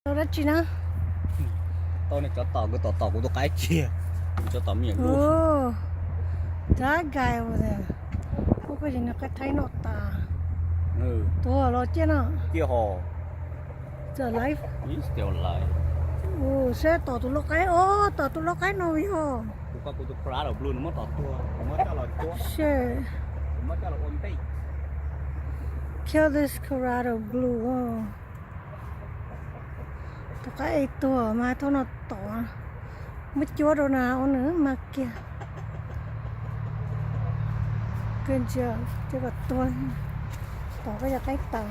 Tau dab tsi na? Tau nej cov tom, kuv tom tom kuv tus qaib kiag. Cov tom me nyuam lub. That guy over there. Ua koj yog nws qaib thaib noj tas. Tuag los ciaj no. Ciaj hos. Still alive? He's still alive. Saib tom tus lau qaib, o, tom tus lau qaib no yog. Kuv, kuv tus Colorado Blue nws muab tom tuag, kuv muab coj los cuab. Sure. Kuv muab coj los ua npej. Kill this Colorado Blue. Tus qaib es tuag mas thaum no tom, muab cuab rau na ua nws mas kiag. Koj ntsia, cia kom tuag. Tom koj cov qaib tas.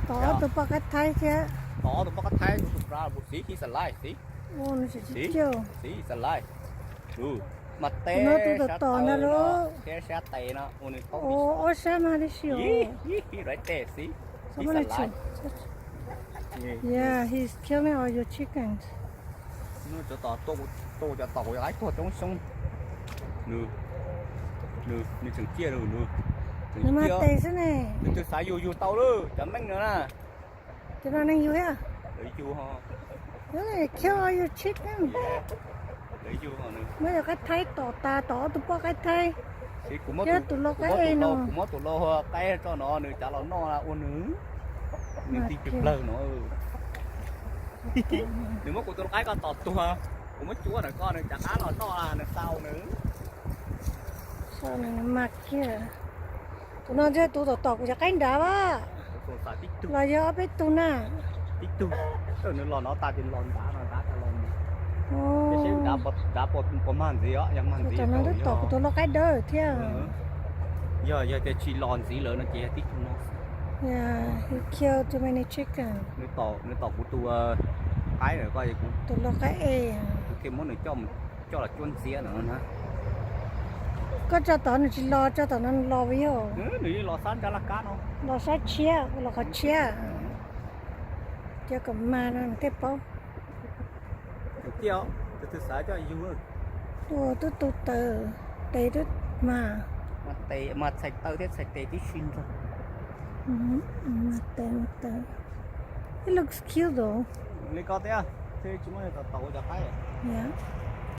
Tom ob tug poj qaib thaib thiab. Tom ob tug poj qaib thaib, tus Colorado Blue, see, he's alive, see. Ua nws tsis ciaj. See, he's alive. Mas tes, no tus tom tom ntag lauj. Thiab sab tes no ua nws tau. Ob sab mas li si os. Right there, see. He's alive. Yeah, he's killing all your chickens. Nws cov tom, tuaj cov tom kuv cov qaib tuag coob xyoob. Nws, nws tseem ciaj, nws, nws mas tes xwb ne. Tus twg xav yug yug tau lawm, cov meej no na. Cov no neeg yug thiab? Lawv yug ho. Kill all your chicken. Lawv yug ho nws. Muab cov qaib thaib tom tas, tom ob tug poj qaib thaib. Thiab tus lau qaib es no. Kuv muab tus lau qaib tso no nws cav los noj ua nws. Nws tij plig plawg no. Nws muab kuv tus lau qaib ko tom tuag, kuv muab cuab ntawm ko nws cav qab los noj nws xa nws. Mas kiag. Tus no ntshe tus tom tom kuv cov qaib nrad a. Los yog ob peb tug na. Tib tug, nws los no tas ces los nrad no, nrad tas los. Seb nrad puas mag ntxiv os, yog mag ntxiv no twb tom kuv tus lau qaib dawb thiab. Yog, yog tias tsis los ntxiv lawm no ces yog tib tug no. Yeah, he killed too many chicken. Nws tom kuv tus qaib lawm ko, tus lau qaib es. Kuv thiaj muab nws coj los cuab ntxiab no na. Koj tso tod nws tsis los, tso tom no nws los puas yog? Nws yeej los sab nrab laj kab no. Los sab tshiab, los qhov tshiab. Cov kom mag no nws thiaj paub. Tus twg xav coj yug. Ua tub tu taws, tes twb mag. Mas txhais taw thiab txhais tes tib si nrog. Mas tes, mas taws. It looks cute though. Li ko thiab, thiaj tsis muaj neeg tom tom kuv cov qaib. Yeah.